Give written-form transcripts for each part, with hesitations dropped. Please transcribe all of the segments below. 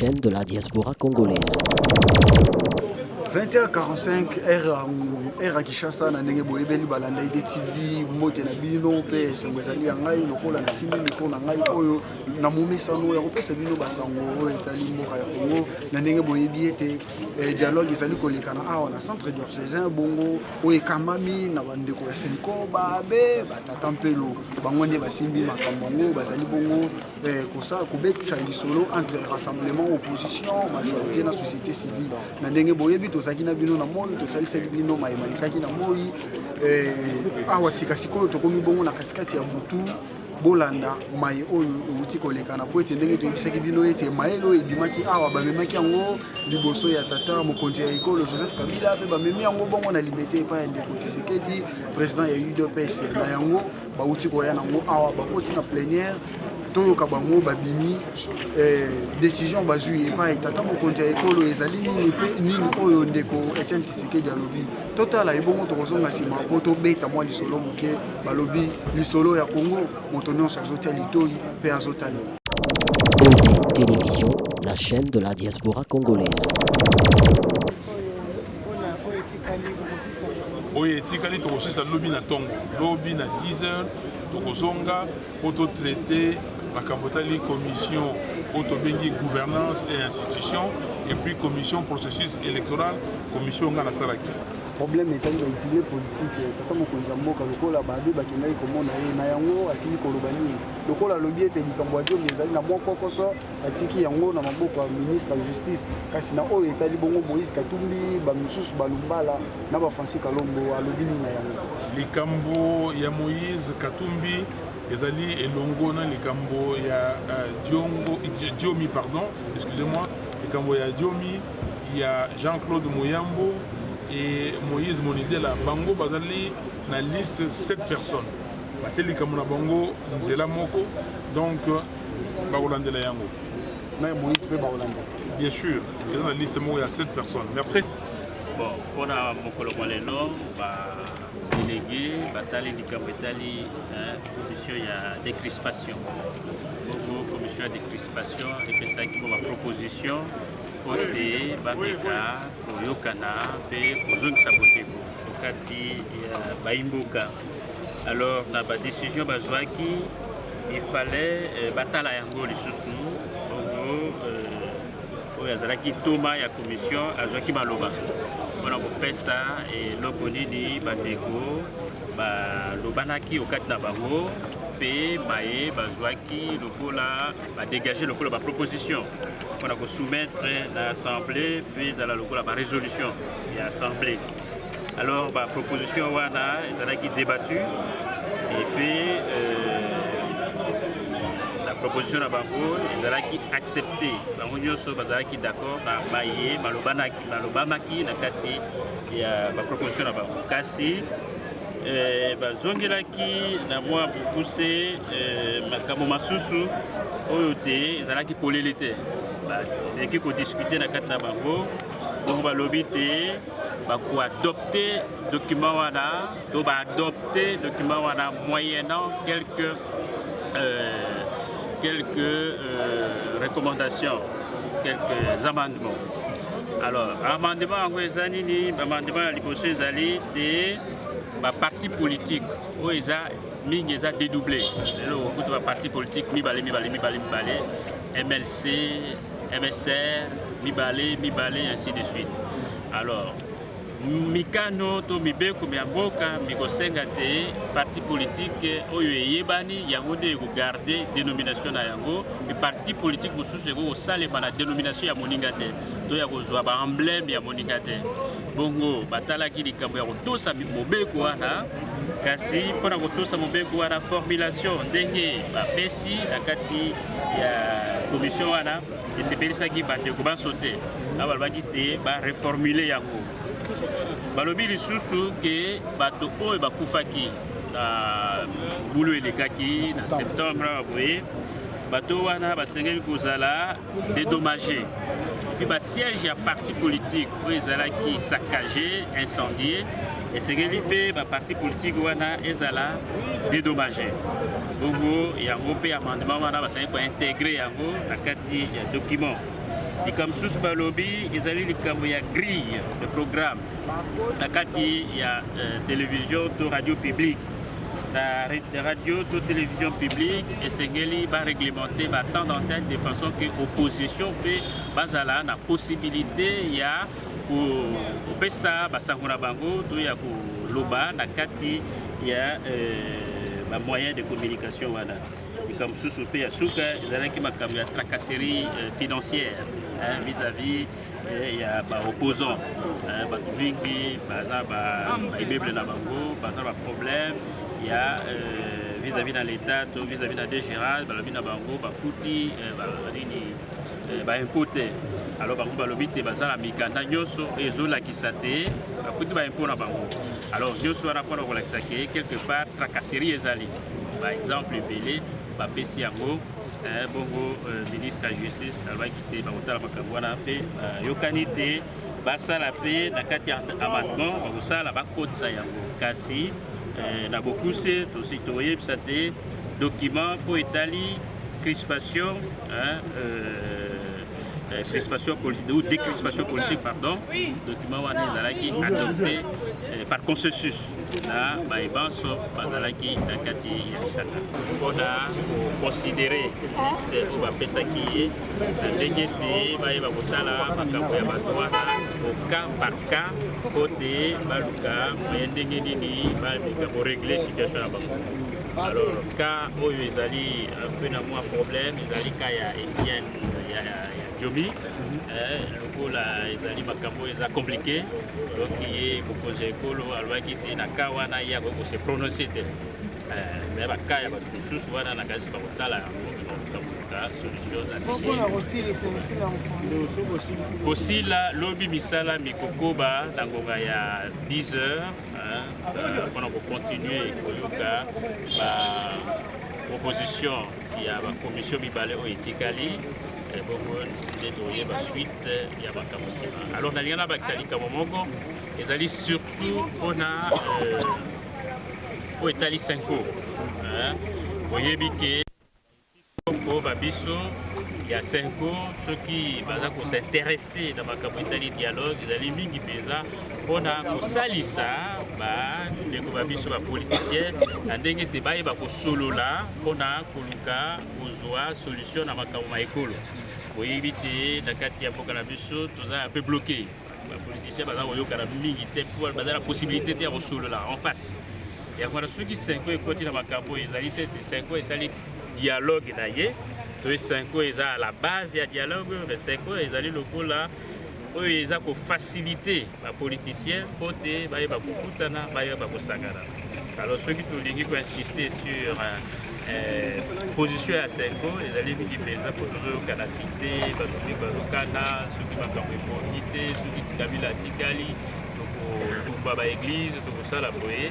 chaîne de la diaspora congolaise. 20h45 heure ya Kinshasa na ndenge boyebeli balanda IDTV mbote na bino mpe esengo ezali ya ngai lokola nasimbi mikro na ngai oyo na momesano ya kopesa bino basango oyo etali mboka ya Congo na ndenge boyebi ete eh, dialogue ezali kolekana awa na centre diocésain bongo oyo ekambami na bandeko ya Senko babe batata mpelo bango nde basimbi makambo yango bazali bongo eh, kobetisa lisolo entre rassemblement opposition majorité na société civile na ndenge boyebi tozalaki na bino na moi totalisaki bino maye malekaki na moi eh, awa sika sikoyo tokomi bongo na katikati ya butu bolanda maye oyo euti kolekana mpo ete ndenge toyebisaki bino ete mayele oyo ebimaki awa bamemaki yango liboso ya tata mokonzi ya ekolo Joseph Kabila mpe bamemi yango bongo na Limete epai ya ndeko Tshisekedi président ya UDPS na yango bauti koya nango awa bakoti na plénière toyoka bango babimi eh, décision bazwi epai tata mokonzi ya ekolo ezali nini mpe nini oyo ndeko Etienne Tshisekedi alobi totala ebongo tokozonga nsima mpo tobeta mwa lisolo moke balobi lisolo ya Congo moto nyonso azotia litoi mpe azotalela. OD Télévision, la chaîne de la diaspora congolaise. Oyo etikali tokosisa lobi na ntongo, lobi na 10 heures tokozonga mpo totraite makambo etali commission oyo tobengi gouvernance et institution et puis commission processus électoral, commission ngai nasalaki. Problème etali baexile politique, tata mokonzi ya mboka lokola babe bakendaki komona ye na yango asili koloba nini? Lokola alobi ete likambo ya Diomi ezali na mwa kokoso, atiki yango na maboko ya ministre ya justice. Kasi na oyo etali bongo Moïse Katumbi, bamisusu balumbala na ba Francis Kalombo, alobi nini na yango? Likambo ya Moïse Katumbi ezali elongo na likambo ya Diongo, Diomi, pardon, excusez-moi, likambo ya Diomi, ya Jean-Claude Muyambo et Moïse Monidela, bango bazali na liste 7 personnes. Batie likambo na bango nzela moko, donc bakolandela yango. Na Moïse mpe bakolandela. Bien sûr, eza na liste moko ya 7 personnes. Merci. Bon, mpona mokolo mwa lelo ba délégué batali likambo etali commission ya décrispation. Bongo commission ya décrispation epesaki bo baproposition mpo te bameka koyokana mpe kozongisa bondeko okati ya bayimboka. Alors na badécision bazwaki, il fallait batala yango lisusu. Bongo oyo azalaki ntoma ya commission azwaki maloba mpona kopesa eloko nini bandeko balobanaki okati na bango mpe maye bazwaki lokola badégage lokola baproposition mpona kosoumettre na assemblée mpe ezala lokola barésolution ya assemblée. Alors baproposition wana ezalaki débattu et puis la proposition na bango ezalaki accepté, bango nyonso bazalaki d'accord na maye malobamaki na kati ya baproposition na bango. Kasi bazongelaki na mwa bokuse makambo masusu oyo te ezalaki polele te, bazalaki kodiscute na kati na bango. Bongo balobi te bakoadopte document wana to baadopte document wana moyennant quelques recommandations, quelques amendements. Alors amendement yango eza nini? Amendement ya liboso ezali te baparti politique oyo eza mingi eza dédoublé. Lelo okuta baparti politique mibale mibale mibale mibale, MLC, MSR, mibale mibale, ainsi de suite. Alors mikano to mibeko ya mboka mikosenga te parti politique oyo eyebani yango nde ekogarde dénomination na yango, e parti politique mosusu ekoki kosalema na dénomination ya moninga te to ya kozwa baemblème ya moninga te. Bongo batalaki likambo ya kotosa mobeko wana. Kasi mpona kotosa mobeko wana, formulation ndenge bapesi na kati ya commission wana esepelisaki bandeko banso te. Na balobaki te bareformule yango. Balobi lisusu ke bato oyo bakufaki na bulu elekaki na septembre awa boye, bato wana basengeli kozala dédommagé, puis basiège ya parti politique oyo ezalaki saccagé, incendié, esengeli mpe baparti politique wana ezala dédommagé. Bongo yango mpe amendement wana basengeli kointégrer yango na kati ya document. Likambo mosusu balobi ezali likambo ya grille de programme na kati ya television to radio publique. Na radio to télévision publique esengeli ba réglementer ba temps d'antenne de façon que opposition mpe bazala na possibilité ya kopesa basango na bango to ya koloba na kati ya ba moyen de communication wana. Likambo mosusu mpe ya suka ezalaki makambo ya tracasserie financière vis-à-vis ya ba opposants. Bato mingi baza ba immeuble na bango, baza ba problème ya vis-à-vis na l'État to vis-à-vis na DGRA, balobi na bango bafuti nini ba impôt te. Alors bango balobi te baza na mikanda nyonso oyo ezolakisa te bafuti ba impôt na bango. Alors nyonso wana mpona kolakisa ke quelque part tracasserie ezali. Ba exemple ebele bapesi yango. Bongo ministre ya justice alobaki te bakotala makambo wana mpe bayokani te basala mpe na kati ya amendement bakosala bakotisa yango. Kasi na bokuse tosi toyebisa te document mpo etali crispation, crispation politique ou décrispation politique, pardon, document wana ezalaki adopté par consensus na baye banso bazalaki na kati ya lisanga mpona koconsidérer liste oyo bapesaki ye na ndenge te bayeba kotala makambo ya bato wana au cas par cas mpo te baluka moye ndenge nini bameka korégler situation na bango. Alors cas oyo ezali un peu na mwa problème ezali cas ya Etienne ya Diomi. Lokola ezali makambo oyo eza compliqué, donc ye mokonzi ya ekolo alobaki te na cas wana ye akoki kose prononcer te. Mais bacas ya bato mosusu wana na kasi bakotala yango, bakoluka solution na kosila. Lobi misala mikokoba na ngonga ya 10 heures mpona kocontinuer koyoka baproposition ya bacommission mibale oyo etikali. Bongo nde toyeba suite ya makambo nsima. Alors nalinga nabakisa likambo moko, ezali surtout mpona oyo etali CENCO. Boyebi ke po babiso ya CENCO, soki baza kos'intéresser na makambo etali dialogue, ezali mingi mpenza mpona kosalisa bandeko babiso bapoliticien na ndenge te bayeba kosolola mpona koluka kozwa solution na makambo ma ekolo. Boyebi te na kati ya mboka na biso toza un peu bloqué, bapoliticien baza koyokana mingi te, baza na possibilité te ya kosolola en face. Yango wana soki CENCO ekoti na makambo oyo, ezali te te CENCO esali dialogue na ye to CENCO eza à la base ya dialogue, mais CENCO ezali lokola oyo eza kofaciliter bapoliticien mpo te bayeba kokutana, bayeba kosangana. Alors soki tolingi koinsister sur position ya CENCO, ezali mingi mpenza mpo tozoyokana si te, bato mingi bazokana soki makambo ebongi te, soki Kabila atikali tokotumba baéglise, tokosala boye.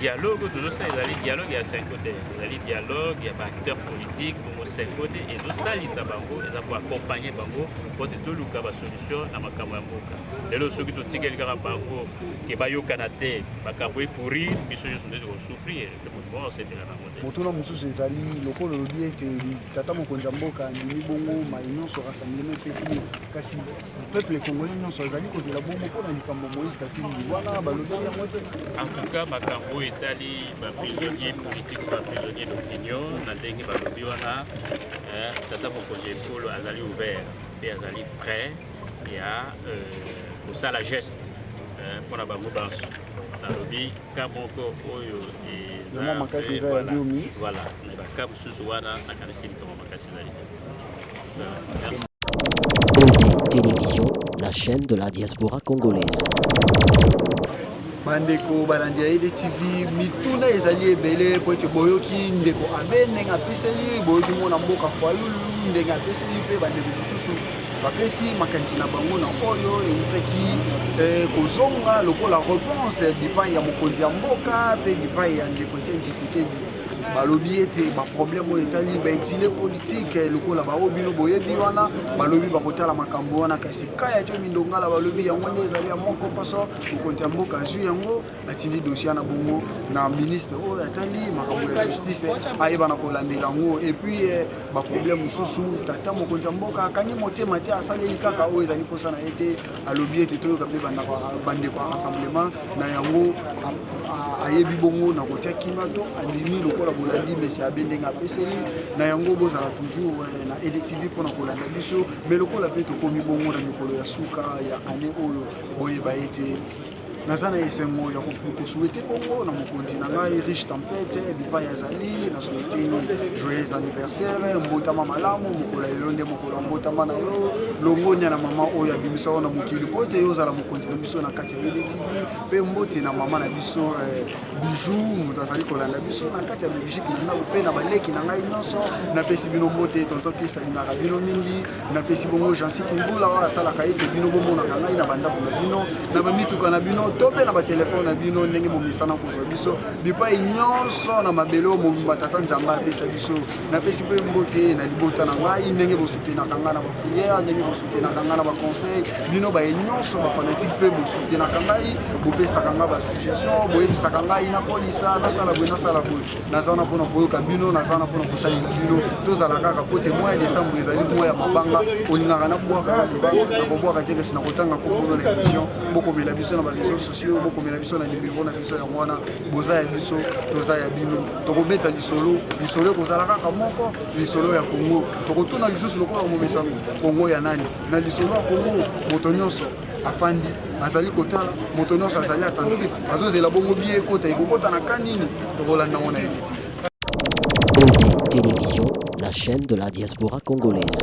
Dialogue tozosala ezali dialogue ya CENCO te, ezali dialogue ya baacteur politique. Bongo CENCO te ezosalisa bango, eza koaccompagner bango mpo te toluka basolution na makambo ya mboka. Lelo soki totikeli kaka bango ke bayokana te, makambo epourrir, biso nyonso nde tokosouffrir. Bon, osetela nango te. Motuna mosusu ezali lokola olobi ete tata mokonzi ya mboka andimi bongo mai nyonso rassemblement epesi ye, kasi peuple congolais nyonso azali kozela bongo mpona likambo Moïse Katumbi wana, balobeli yango te? En tout cas, makambo oyo etali baprisonnier politique, baprisonnier d'opinion, na ndenge balobi wana, tata mokonzi ekolo azali ouvert mpe azali prêt ya kosala geste mpona bango banso. Nalobi ka moko oyo. Vraiment makasi eza ya Diomi. Voilà, mais bacas mosusu wana nakanisi likambo makasi ezali te. Merci. OD Télévision, la chaîne de la diaspora congolaise. Bandeko balandi ya Ede TV, mituna ezali ebele po ete boyoki ndeko Abe ndenge apeseli, boyoki mwana mboka Fayulu ndenge apeseli, mpe bandeko mosusu bapesi makanisi na bango na oyo eutaki kozonga lokola réponse bipai ya mokonzi ya mboka mpe bipai ya ndeko Etienne Tshisekedi. Balobi ete ba problème oyo etali ba exilé politique lokola baoyo bino boyebi wana, balobi bakotala makambo wana. Kasi kaya Diomi Ndongala, balobi yango nde ezali ya moko poso mokonzi ya mboka azwi yango, atindi dossier na bongo na ministre oyo atali makambo ya justice, ayeba na kolandela yango. Et puis ba problème mosusu, tata mokonzi ya mboka akangi motema te, asaleli kaka oyo ezali mposa na ye te. Alobi ete toyoka mpe bandeko ya rassemblement na yango, ayebi bongo na kotia kimia to andimi lokola bolandi mesi abe ndenge apeseli na yango. Bozala toujours na EDTV mpona kolanda biso. Mais lokola mpe tokomi bongo na mikolo ya suka ya année oyo, boyeba ete naza na esengo ya kosouhaiter bongo na mokonzi na ngai Riche Tempete, bipai azali, na souhaite joyeux anniversaire, mbotama malamu. Mokolo ya lelo nde mokolo ya mbotama na yo. Longonia na mama oyo abimisa yo na mokili po ete yo ozala mokonzi na biso na kati ya EDTV. Mpe mbote na mama na biso Bijou, moto azali kolanda biso na kati ya Belgique na ndako, mpe na baleki na ngai nyonso, napesi bino mbote. Tonton Chris alingaka bino mingi. Napesi bongo Jansi Kingula oyo asalaka ete bino bomonaka ngai na bandako na bino, na bamituka na bino, to mpe na batelefone na bino, ndenge bomesana kozwa biso bipai nyonso na mabele oyo mobimba tata Nzambe apesa biso. Napesi mpe mbote na libota na ngai, ndenge bosutenaka ngai na baprière, ndenge bosutenaka ngai na baconseil. Bino baye nyonso bafanatike mpe bosutenaka ngai, bopesaka ngai basuggestion, boyebisaka ngai nakolisa, nasala boye, nasala boye. Naza wana mpona koyoka bino, naza wana mpona kosalela bino. Tozala kaka po te mois ya décembre ezali mois ya mabanga. Olingaka nabwaka libanga, nakobwaka te, kasi nakotanga kombono na émission. Bokomela biso na baréseaux sociaux, bokomela biso na nimero na biso. Yango wana, boza ya biso, toza ya bino. Tokobeta lisolo, lisolo ekozala kaka moko, lisolo ya Kongo. Tokotuna lisusu lokola momesano, Kongo ya nani? Na lisolo ya Kongo, moto nyonso afandi azali kotala, moto nyonso azali attentif, azozela bongo bie ekota, ekokota na ka nini? Tokolanda ngo na EDTV. ED Télévision, la chaîne de la diaspora congolaise.